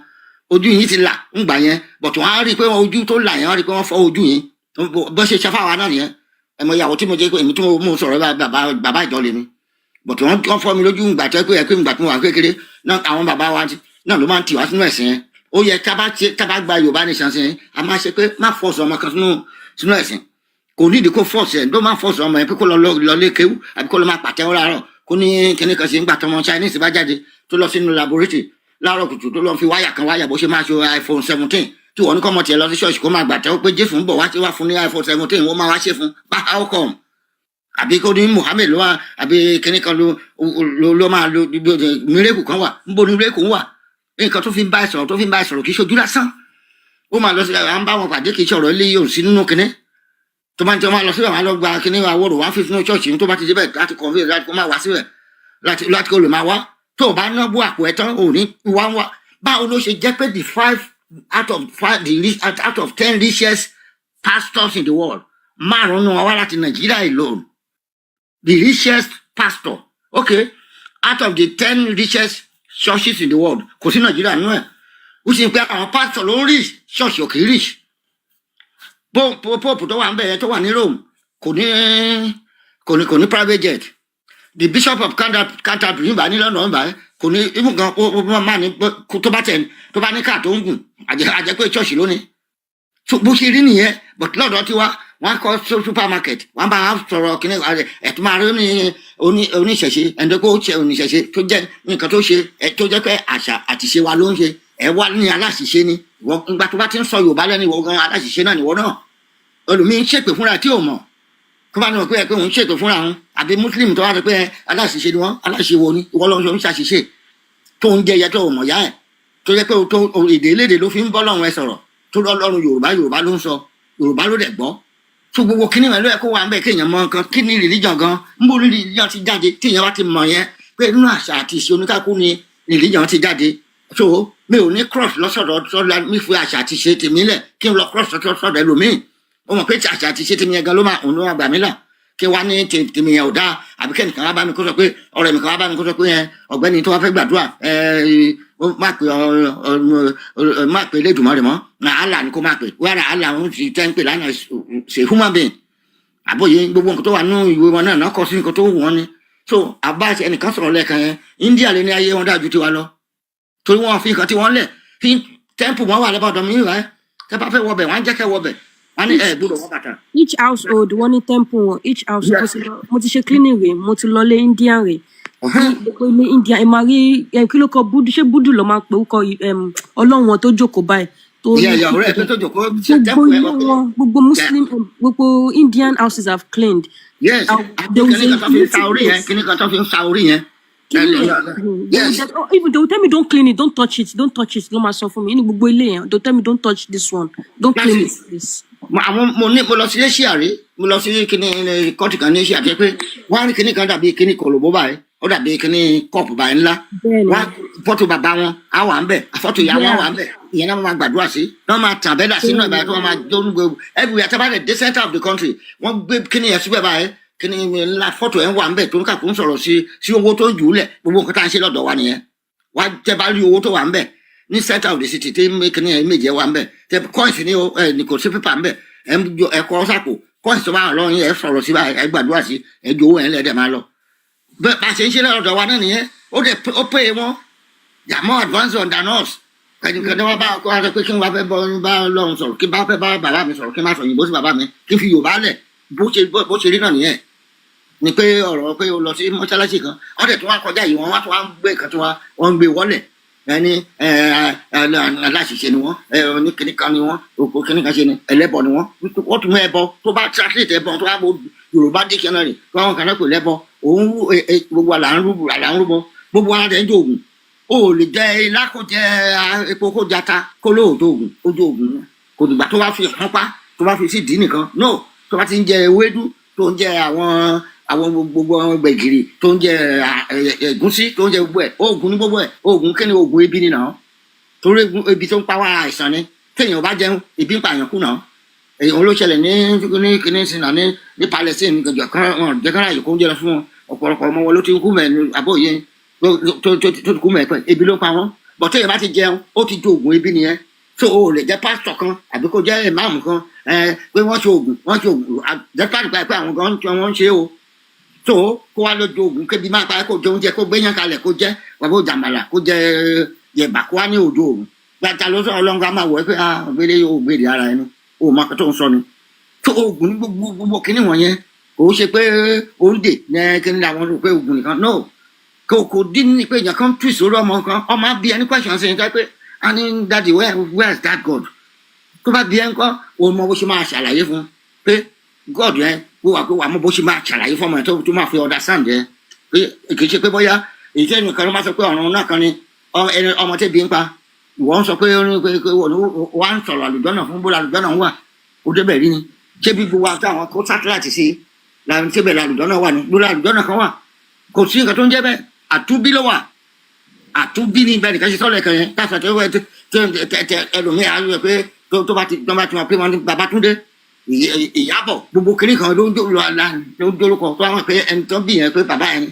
Ojú yín ti là ń gbà yẹn, but wọ́n á rí i pé ojú tó là yẹn, wọ́n á rí i pé wọ́n fọ́ ojú yín. Bó ṣe ṣe fáwa náà nìyẹn. Ẹ mọ ìyàwó tí mo jẹ́ pé èmi tí mo mú sọ̀rọ̀, bàbá ìjọ lèmi, but wọ́n fọ́ mi lójú ìgbà tó pé ẹ pé ìgbà tí mo wà kékeré náà, àwọn bàbá wa náà ló máa ń tì wá sínú ẹ̀sìn yẹn. Ó yẹ tá bá ṣe, tá bá gba Yorùbá nation sí yẹn, a máa ṣe pé má force ọmọ kan sínú ẹ̀sìn. Kò nídìí kó force ẹ̀ ló máa force ọmọ yẹn pé kó lọ lọ lé kéwú àbí kó lọ máa pàtẹ́wọ́ láàárọ̀, kó ní kíní kan ṣe. Ń gbà tọmọ Chinese bá jáde, tó lọ sínú laboratory láàárọ̀ kùtù, tó lọ fi wáyà kan wáyà bó ṣe máa ṣe iPhone 17, tí wọ́n ní kọ́ ọmọ tiẹ̀ lọ sí ṣọ́ọ̀ṣì kó máa gbàtẹ́wọ́ pé Jésù ń bọ̀ wá, wá fún ní iPhone 17, wọ́n máa wá ṣe fún bá. How come? Àbí kó ní Muhammed ló wá, àbí kíní kan ló máa lo miracle kan wà. Ń bo ní miracle wà? Nǹkan tó fi ń bá ẹ sọ̀rọ̀, tó fi ń bá ẹ sọ̀rọ̀, kì í ṣojú lásán. Ó máa lọ sí, à ń bá wọn pàdé, kì í ṣọ̀rọ̀ ilé yóò sí nínú kíní tó máa ń tẹ́. Wọn máa lọ síbẹ̀, wọn á lọ gba kíní àwòrò, wọn á fi sínú ṣọ́ọ̀ṣì. Tó bá ti débẹ̀ láti convince láti kó máa wá síbẹ̀, láti kó lè máa wá, tó o bá ná bú àpò ẹ̀ tán, ò ní wá wá. Báwo ló ṣe jẹ́ pé the five out of five, the rich, out of 10 richest pastors in the world, márùn-ún wọn wá láti Nàìjíríà alone? The richest pastor, okay, out of the 10 richest churches in the world, kò sí Nàìjíríà nínú ẹ̀. Ó sì ń pẹ́ àwọn pastor ló ń rich, church ò kì í rich. Pope tó wà ń bẹ̀ yẹn, tó wà ní Rome, kò ní private jet. The Bishop of Canterbury ń bá ní London ń bá kò ní even gan. Ó máa ní tó bá tẹ̀, tó bá ní káà tó ń gùn, àjẹ́ pé church lónìí. So bó ṣe rí nìyẹn. But lọ́dọ̀ tiwa, wọ́n á kọ́ supermarket, wọ́n bá sọ̀rọ̀ kínní ẹ̀tún máa rí ní oníṣẹ̀ṣe ẹni tó ṣe oníṣẹ̀ṣe tó jẹ́ nǹkan tó ṣe tó jẹ́ pé àṣà àti ìṣe wa ló ń ṣe. Ẹ wá ní aláṣìṣe ni ìwọ. Ìgbà tó bá ti ń sọ Yorùbá lẹ́nu, ìwọ gan aláṣìṣe náà nìwọ náà. Ẹlòmíín ń ṣèpè fúnra tí ò mọ̀, tó bá ní wọn pé ẹ pé òun ṣèpè fúnra òun, àbí Muslim tó wá sọ pé ẹ aláṣìṣe ni wọn. Aláṣìṣe wo ni ìwọ lọ́n ń ṣàṣìṣe tó ń jẹyẹ tó mọ̀ yá ẹ̀, tó jẹ́ pé tó èdè elédè ló fi ń bọ́ lọ́run ẹ sọ̀rọ̀, tó lọ́run Yorùbá, Yorùbá ló ń sọ, Yorùbá ló dẹ̀ gbọ́. So gbogbo kíní rẹ ló yẹ kó wà ń bẹ, kéèyàn mọ nǹkan kí ni religion gan ń bó religion ti jáde. Téèyàn bá ti mọ̀ yẹn pé nínú àṣà àti ìṣe oníkálukú ni religion ti jáde, so mi ò ní cross lọ́sọ̀dọ̀ sọ́dọ̀ mi fi àṣà àti ìṣe tèmi lẹ̀ kí n lọ cross sọ́dọ̀ ẹlòmíì. Ó mọ̀ pé àṣà àti ìṣe tèmi yẹn gan ló máa, òun ló máa gbà mí là. Kí wá ní tèmi yẹn ò dáa, àbí kẹ́nìkan wá bá mi kó sọ pé ọ̀rẹ́ mi kan wá bá mi kó sọ pé ẹ ọ̀gbẹ́ni tó wá fẹ́ gbàdúrà, ẹ ó má pè ọ, má pè Elédùmarè mọ́, Allah ni kó má pè wàrà. Allah ń ti tẹ́ ń pè lánàá ṣe human being àbóyé. Gbogbo nǹkan tó wà nínú ìwé wọn náà náà kọ sí nǹkan tó wù wọ́n ni. So àbá ẹnìkan sọ̀rọ̀ lẹ́ẹ̀kan yẹn, India lè ní ayé wọn dájú tiwa lọ, torí wọn fi nǹkan tí wọ́n lẹ̀ fi temple wọn wà lẹ́bàá ọ̀dọ̀ mi rẹ̀. Tẹ́ bá fẹ́ wọbẹ̀, wọ́n á jẹ́ kẹ́ wọbẹ̀, wọ́n á ní ẹ̀ gbọ́dọ̀ wọ bàtà. Each household wọ́n ní temple wọn, each house. Mo ti ṣe cleaning rè, mo ti lọlé Indian rè. Ní gbogbo ilé India, ẹ máa rí ẹ kí ló kọ budu, ṣé budu ló máa ń pè orúkọ ọlọ́run wọn tó jókòó báyìí tó ní ìyá ọ̀rẹ́ ẹ̀ pé tó jòkó ṣe gbogbo temple ẹ̀ ilé wọn, gbogbo Muslim, gbogbo Indian houses have cleaned. Àti There was kíní a kan tó fi ń sa meeting orí yẹn, place. kíní kan tó fi ń sa orí yẹn. Kíní yẹn, oh, even they will tell me, "Don't clean it, don't touch it, don't touch it," ló máa sọ fún mi. Ní gbogbo ilé yẹn, they will tell me, "Don't touch this one, don't clean it, please." Àwọn mo ní mo lọ sí Asia rí, mo lọ sí kíní country kan ní Asia jẹ́ pé wọ́n á rí kíní kan dàbí kíní kòlòbó báyìí, ó dàbí kíní cup báyìí ńlá. Bẹ́ẹ̀ni. Wọ́n á fọ́tò bàbá wọn á wà ń bẹ̀, fọ́tò ìyá wọn á wà ń bẹ̀. Ìyẹn náà wọ́n máa gbàdúrà sí, wọ́n máa tàn bẹ́dà sínú ẹ̀ báyìí, tí wọ́n máa jó ní gbogbo everywhere. Tí a bá dẹ̀ dé center of the country, wọ́n gbé kíní yẹn síbẹ̀ báyìí, kíní ńlá, fọ́tò ẹ̀ ń wà ń bẹ̀, tó ń kàkó ń sọ̀rọ̀ sí owó tó ń jù ú lẹ̀. Gbogbo nǹkan tá à ń ṣe lọ́dọ̀ wa nìyẹn. Wá tẹ bá rí owó tó wà ń bẹ̀ ní center of the city, tí kíní ẹ̀ méje wà ń bẹ̀, tẹ coins ní o, ẹ ní kò sí pépà ń bẹ̀, ẹ ń jọ ẹ kọ́ sápò coins tó bá wà lọ́rùn yẹn, ẹ sọ̀rọ̀ sí báyìí, ẹ gbàdúrà sí, ẹ ju owó yẹn lẹ́dẹ̀ máa lọ. Bẹ́ẹ̀ bá ṣe ń ṣe lọ́dọ̀ wa náà nìyẹn. Ó dẹ̀ ó pè é wọn. They are more advanced than us. Ẹnìkan tó wá bá kó wá sọ pé kí n wá fẹ́ bọ́ bá Ọlọ́run sọ̀rọ̀, kí n bá fẹ́ bá bàbá mi sọ̀rọ̀, kí n má sọ òyìnbó sí bàbá mi, kí n fi Yorùbá lẹ̀. Bó ṣe rí náà nìyẹn. Ni pé ọ̀rọ̀ pé o lọ sí mọ́ṣáláṣí kan, wọ́n dẹ̀ tún wá kọjá yìí, wọ́n wá tún wá ń gbé nǹkan tí wọ́n ń gbé wọ́lẹ̀. Ẹni aláṣìṣe ni wọ́n, ní kíní kan ni wọ́n, òkú kíní kan ṣe ni, ẹlẹ́bọ ni wọ́n. Wọ́n tún mú ẹbọ tó bá translate ẹbọ tó bá bo Yorùbá dictionary tó àwọn kan náà kò lẹ́bọ. Òun gbogbo àlà ń rúbọ, àlà ń rúbọ, gbogbo ara rẹ̀ ń jẹ ògùn. O ò lè jẹ ilá kó jẹ epo kó jata kó lóòótọ́ ògùn ó jẹ ògùn. Kò dìgbà tó bá fi hàn pa tó bá fi sí ìdí nìkan no. Tó bá ti ń jẹ ewédú, tó ń jẹ àwọn gbogbo àwọn gbẹ̀gìrì, tó ń jẹ ẹ̀gúsí, tó ń jẹ gbogbo ẹ̀, oògùn ní gbogbo ẹ̀. Oògùn kí ni? Oògùn ebi ni náà, torí ebi tó ń pa wá àìsàn ni. Téèyàn bá jẹun, ebi ń pa àyàn kú náà. Èyí ló ṣẹlẹ̀ ní kíní sinà ní Palestine kan. Wọn jẹ́ kára yìí kó ń jẹ lọ fún wọn. Ọ̀pọ̀lọpọ̀ ọmọ wọn ló ti ń kú mẹ́ ní àbóyé tó ti kú mẹ́ pẹ́, ebi ló ń pa wọn bọ̀. Téèyàn bá ti jẹun, ó ti ju oògùn ebi nìyẹn. So o lè jẹ́ pásítọ̀ kan àbí kó jẹ́ ìmáàmù kan pé wọ́n ṣe oògùn, wọ́n ṣe oògùn dẹ́pàdé pé àwọn gan wọ́n ń ṣe o. So kó wá lójú oògùn kébi máa pa ẹ́, kó jẹ oúnjẹ, kó gbéyàn kalẹ̀, kó jẹ wàá jàmàlà, kó jẹ yẹ̀bà, kó wá ní òjò òògùn gbàtà ló sọ. Ọlọ́run ká máa wọ̀ ẹ́ pé ah, ògbélé yóò gbèrè ara ẹni o máa tó ń sọ ni. Tó oògùn ní gbogbo gbogbo kíní wọ̀nyẹn, kò ṣe pé ó ń dè ní kíní làwọn rò pé oògùn nìkan no. Kò dín ní pé èèyàn kan twist orí ọmọ kan. Ọmọ á bí ẹni question sí ni pé a ní, "Daddy, where is that God?" Tó bá bí ẹ ń kọ́, o mọ bó ṣe máa ṣàlàyé fún un pé God yẹn kó wà, pé wà mọ bó ṣe máa ṣàlàyé fún ọmọ yẹn tó máa fi understand yẹn, pé kì í ṣe pé bóyá èyí tẹ́nu kan ló máa sọ pé ọ̀run náà kan ni ẹni ọmọ tẹ́bi ń pa. Ìwọ ń sọ pé ó ní pé wọ́n wá ń sọ̀rọ̀ àlùjọ́nà fún bó àlùjọ́nà ń wà. Ó débẹ̀ rí ni? Ṣé bí gbogbo àti àwọn kó satellite sí làwọn tẹ́bẹ̀ làlùjọ́nà wà ní gbogbo àlùjọ́nà kan wà? Kò sí nǹkan tó ń jẹ́ bẹ́ẹ̀. Àtúbí ló wà, àtúbí ní bẹ́ẹ̀ nìkan ṣe sọ́lẹ̀ kan yẹn káfíà tó wẹ́ tẹ tẹ ẹlòmíì á yẹ pé tó bá ti tó bá ti wọn pé wọn ní Babátúndé Ìyábọ̀ gbogbo kiri kan ló ń jólókọ tó àwọn pé ẹni tó bí yẹn pé bàbá yẹn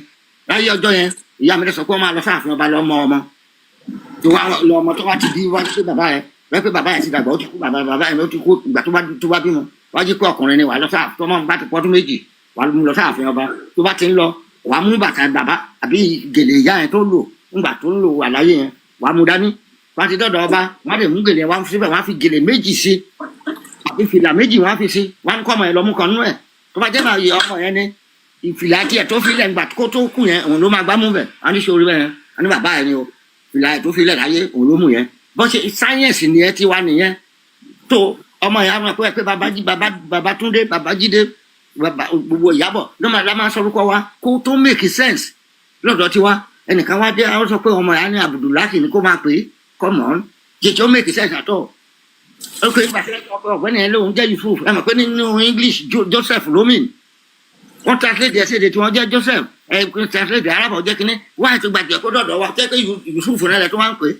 láyé ọjọ́ yẹn. Ìyá mi lè sọ pé wọ́n máa lọ sáàfin ọba lọ́mọ ọmọ tó wá lọ, ọmọ tó wá ti bí wá pé bàbá yẹn wọ́n pé bàbá yẹn ti dàgbà, ó ti kú. Bàbá yẹn ó ti kú. Ìgbà tó bá bímọ wá jí pé ọkùnrin ni, wà lọ sáàfin. Tó máa bá ti pọ́dún 2, wà mú lọ sáàfin ọba. Tó bá ti ń lọ, wà mú bàtà bàbá àbí gèlè ìyá yẹn tó lò ńgbà tó ń lò wà láyé yẹn, wà mú dání. Wà ti dọ̀dọ̀ ọba, wọ́n lè mú gèlè wá síbẹ̀, wọ́n á fi gèlè 2 sí àbí fìlà 2 wọ́n á fi sí. Wọ́n á ní kọ́ ọmọ yẹn lọ mú kan nú ẹ̀. Tó bá jẹ́ máa yẹ ọmọ yẹn ní ìfìlà tiẹ̀ tó filẹ̀ ńgbà kó tó kù yẹn, òun ló máa gbá mú bẹ̀. Wọ́n á ní sórí bẹ́ẹ̀, wọ́n á ní bàbá yẹn ni o, fìlà ẹ̀ tó filẹ̀ láyé, òun ló mú yẹn. Bọ́n ṣe sáyẹ̀nsì nìyẹn ti wá nìyẹn. Tó ọmọ yẹn á mọ̀ pé bàbá bàbá Babátúndé, Babájídé, bàbá gbogbo Ìyábọ̀ ló máa la máa sọ orúkọ wa kó tó make sense lọ́dọ̀ tiwa. Ẹnìkan wá dé, àwọn sọ pé ọmọ yẹn á ní Abudulayi ni kó máa pè é. Come on, jẹjọ make sense at all? Ok, ìgbà tí ọ̀gbẹ́ni yẹn lóun jẹ́ Yusuf, ẹ mọ̀ pé nínú English Joseph romin wọ́n translate ẹ̀ séde tí wọ́n jẹ́ Joseph. Ẹ translate Arab jẹ́ kínní wáyé tó gbàgbé kó dọ̀dọ̀ wa jẹ́ pé Yusuf náà lẹ tó wá ń pè é.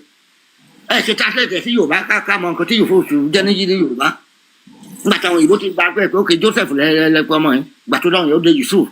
Ẹ ṣe translate ẹ̀ sí Yorùbá ká mọ nǹkan tí Yusuf jẹ́ ní yíní Yorùbá. Nígbà táwọn òyìnbó ti gba pé ok, Joseph lẹ́lẹ́pẹ́ ọmọ yẹn, gbà tó dáhùn yẹn ó dé Yusuf.